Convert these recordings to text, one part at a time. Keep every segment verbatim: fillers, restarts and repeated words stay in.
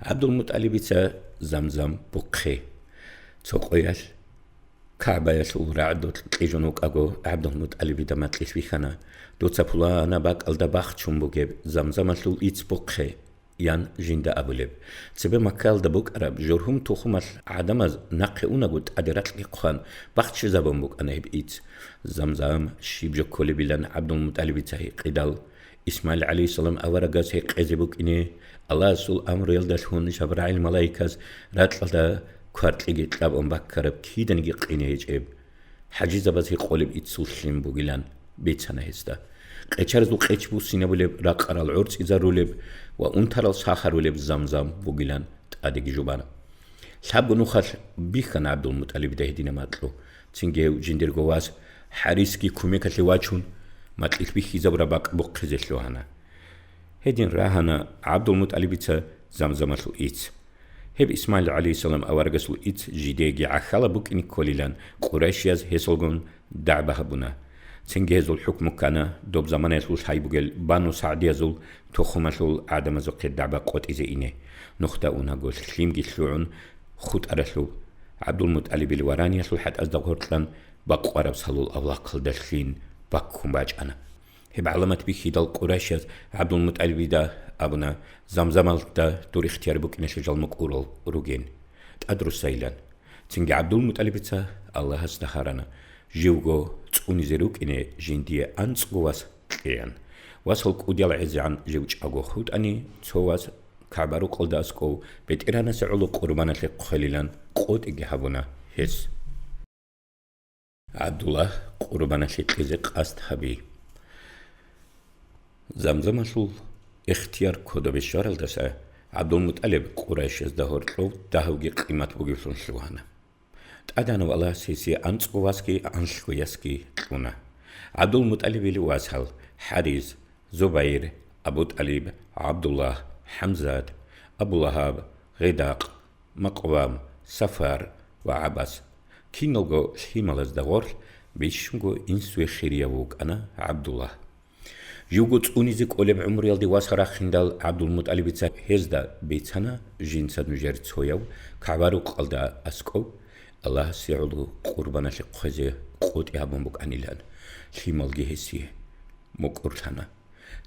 ГӀабдулмутӀалибица Замзам бухъе. Цо къоялъ КагӀбаялъул рагӀдулъ кьижун вукӀаго, ГӀабдулмутӀалибида макьилъ бихьана: «Дуца пуланаб бакӀалда бахчун бугеб Замзамалъул ицц бухъе», – ян жинда абулеб. Цебе Маккаялда букӀараб жургьум-тухумалъ гӀадамаз нахъе унаго, тӀаде ракьги хъван, бахчизабун букӀана гьеб ицц. Замзам щиб жо кколебилан ГӀабдулмутӀалибица гьикъидал, Исмаил гӀалайгьиссалам аварагас гьекъезе букӀине, Аллагьасул амруялдалъун Жабрагьил малаикас ракьалда кваркьиги кьабун баккараб киданиги къине гьечӀеб хӀажизабаз гьекъолеб иццул лъим бугилан бицана гьесда. Къечаразул къеч буссинабулеб, ракъарал гӀорцӀизарулеб ва унтарал сахарулеб Замзам бугилан тӀадеги жубана. Лъабго нухалъ бихьана ГӀабдулмутӀалибида гьединаб макьу. Цинги гьев жиндирго вас ХӀарисги кумекалъе вачун, макьилъ бихьизабураб бакӀ бухъизе лъугьана. Гьедин рагьана ГӀабдулмутӀалибица Замзамалъул ицц. Гьеб Исмаил гӀалайгьиссалам аварагасул ицц жидееги гӀахьалаб букӀине кколилан, къурайшияз гьесулгун дагӀба гьабуна. Цинги гьезул хӀукму ккана доб заманаялъул лъай бугел Бану СагӀдиязул тухумалъул гӀадамазухъе дагӀба къотӀизе ине. Нухда унаго лъимги лъугӀун хутӀаралъуб, ГӀабдулмутӀалибил вараниялъул хӀатӀазда гъоркьан бакъвараб салул авлахъалда лъин баккун бачӀана. Гьеб гӀаламат бихьидал, къурайшияз ГӀабдулмутӀалибида абуна: «Замзамалда дур ихтияр букӀиналъе жал мукӀурал ругин, тӀадруссайилан». Цинги ГӀабдулмутӀалибица Аллагьасда гьарана: «Живго цӀунизе рукӀине жиндие анцӀго вас кьеян. Васал кӀудиял гӀезегӀан жив чӀаго хутӀани, цо вас КагӀба-рукъалда аскӀов БетӀергьанасе гӀоло къурбаналъе хъвелилан», къотӀиги гьабуна гьес. ГӀабдуллагь къурбаналъе кьезе къасд гьаби. Замзамалъул ихтияр кодобе щваралдаса ГӀабдулмутӀалиб къурайшазда гьоркьов дагьавги къимат бугевлъун лъугьана. ТӀадегӀанав Аллагьас гьесие анцӀго васги анлъго ясги кьуна. ГӀабдулмутӀалибил васал ХӀарис, Зубайр, Абу ТӀалиб, ГӀабдуллагь, ХӀамзат, Абу Лагьаб, Гъидакъ, Макъвам, Сафар ва ГӀаббас. Киналго лъималазда гъорлъ бищунго инсуе хирияв вукӀана ГӀабдуллагь. Живго цӀунизе кӀолеб гӀумруялде васал рахиндал, ГӀабдулмутӀалибица гьезда бицана жинца нужер цояв КагӀба-рукъалда аскӀов Аллагьасе гӀоло къурбаналъе хъвезе къотӀи гьабун букӀанилан. Лъималги гьесие мукӀурлъана.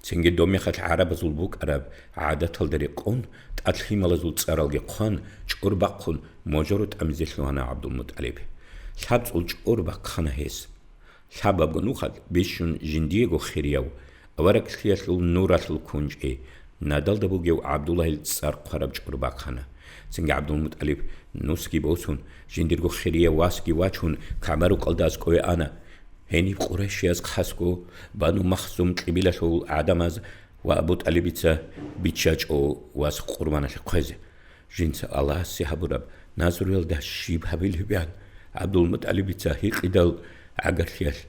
Цинги доб мехалъ гӀарабазул букӀараб гӀадаталда рекъон, тӀад лъималазул цӀаралги хъван, чӀор бахъун, можаро тӀамизе лъугьана ГӀабдулмутӀалиб. ЛъабцӀул чӀор бахъана гьес. Лъабабго нухалъ бищун жиндиего хирияв, авараглъиялъул нуралъул кунчӀи, надалда бугев ГӀабдуллагьил цӀар хъвараб чӀор бахъана. Цинги ГӀабдулмутӀалиб, нусги босун, жиндирго хирияв васги вачун, КагӀба-рукъалда аскӀове ана. Гьениб къурайшияз хасго Бану Махзум кьибилалъул гӀадамаз ва Абу ТӀалибица биччачӀо вас къурбаналъе хъвезе. Жинца Аллагьасе гьабураб назруялда щиб гьабилеб? – ян, ГӀабдулмутӀалибица гьикъидал гӀагарлъиялъ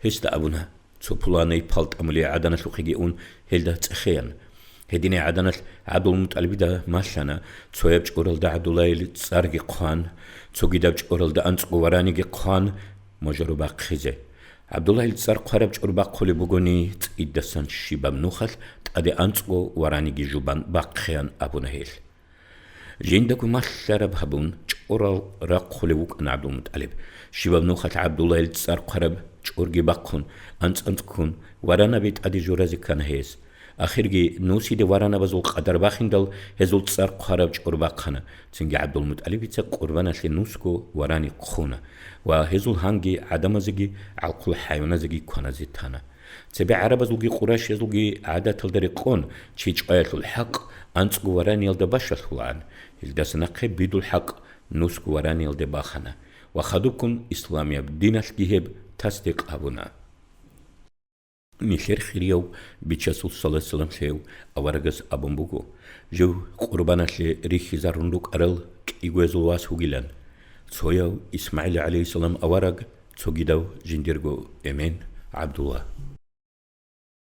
гьесда абуна: «Цо пуланай пал тӀамулей гӀаданалъухъеги ун, гьелда цӀехеян». Гьединай гӀаданалъ ГӀабдулмутӀалибида малъана, цояб чӀоралда ГӀабдуллагьил цӀарги хъван, цогидаб чӀоралда анцӀго вараниги хъван, можаро бахъизе. ГӀабдуллагьил цӀар хъвараб чӀор бахъулеб бугони, цӀидасан щибаб нухалъ тӀаде анцӀго вараниги жубан бахъеян абуна гьел. Жиндаго малъараб гьабун, чӀорал рахъулев вукӀана ГӀабдулмутӀалиб. Щибаб нухалъ ГӀабдуллагьил цӀар хъвараб чӀорги бахъун, анцӀ-анцӀ ккун, варанаби тӀаде журазе ккана гьес. Ахирги нусиде варанабазул къадар бахиндал, гьезул цӀар хъвараб чӀор бахъана. Цинги ГӀабдулмутӀалибица къурбаналъе нусго варани хъуна ва гьезул гьанги гӀадамазеги гӀалхъул хӀайваназеги кваназе тана. Цебе гӀарабазулги къурайшиязулги гӀадаталда рекъон, чи чӀваялъул хӀакъ анцӀго вараниялда бащалъулаан, гьелдаса нахъе бидул хӀакъ нусго вараниялде бахана ва хадубккун исламияб диналъги гьеб тасдикъ гьабуна. Нилъер хирияв Бичасул салат-салам лъев аварагас абун буго: «Жив къурбаналъе рихьизарун рукӀарал кӀигоязул вас вугилан, цояв ИсмагӀил гӀалайгьиссалам авараг, цогидав жиндирго эмен ГӀабдулла».